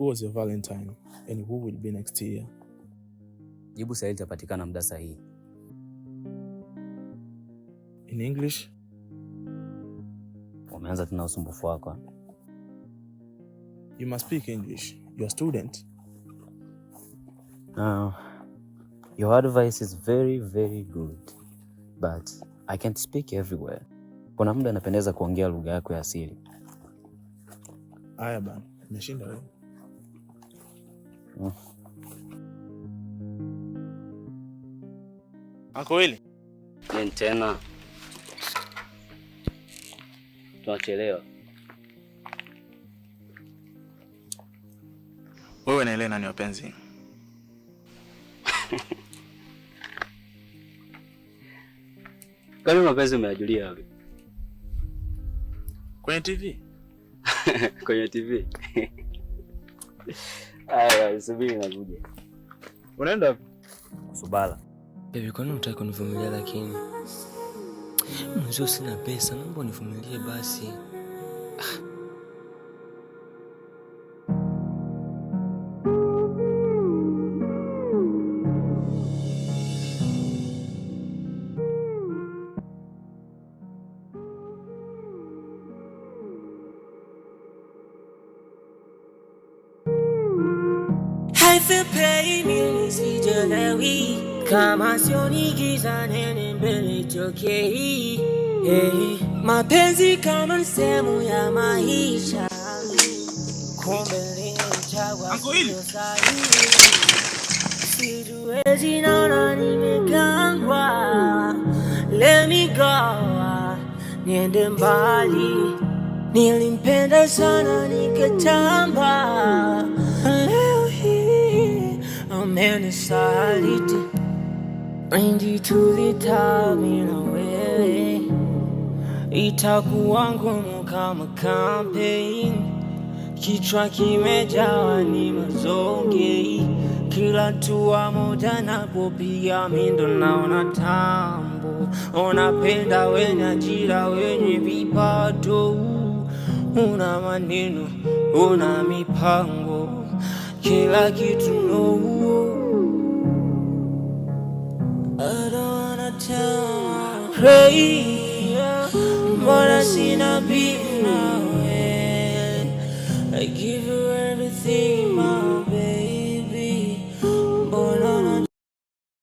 Who was your Valentine and who will be next year? Jibu sahihi litapatikana muda sahihi. In English? Umeanza tena usumbufu wako. You must speak English. You're a student. Your advice is very very good, but I can't speak everywhere. Kuna muda napendeza kuongea lugha yako ya asili. Aya bana, umeshinda wewe. Ako Willy? Nini tena? Tunachelewa. Wewe na Elena ni wapenzi? Kwani mapenzi umeyajulia wapi? Kwenye TV? Kwenye TV. Aya, subiri nakuja. Unaenda wapi? Subala. Baby, kwa nini unataka kunivumilia lakini? Mwenzio sina pesa, naomba univumilie basi. I feel pain, mimi sijelewi kama sioni giza nene mbele tokei. Hey, mapenzi kama sehemu ya maisha, kumbe nilichagua sio sahihi. Sijiwezi, naona nimekangwa. Let me go, niende mbali. Nilimpenda sana nikatamba, leo hii amenisaliti. Indi tulitami na wewe, itakuwa ngumu kama campaign. Kichwa kimejawa ni mazonge, kila hatua moja napopiga mindo naona tambo. Unapenda wenye ajira wenye vipato, una maneno una mipango, kila kitu no. I don't wanna tell pray, mbona sina bina we. I give you everything.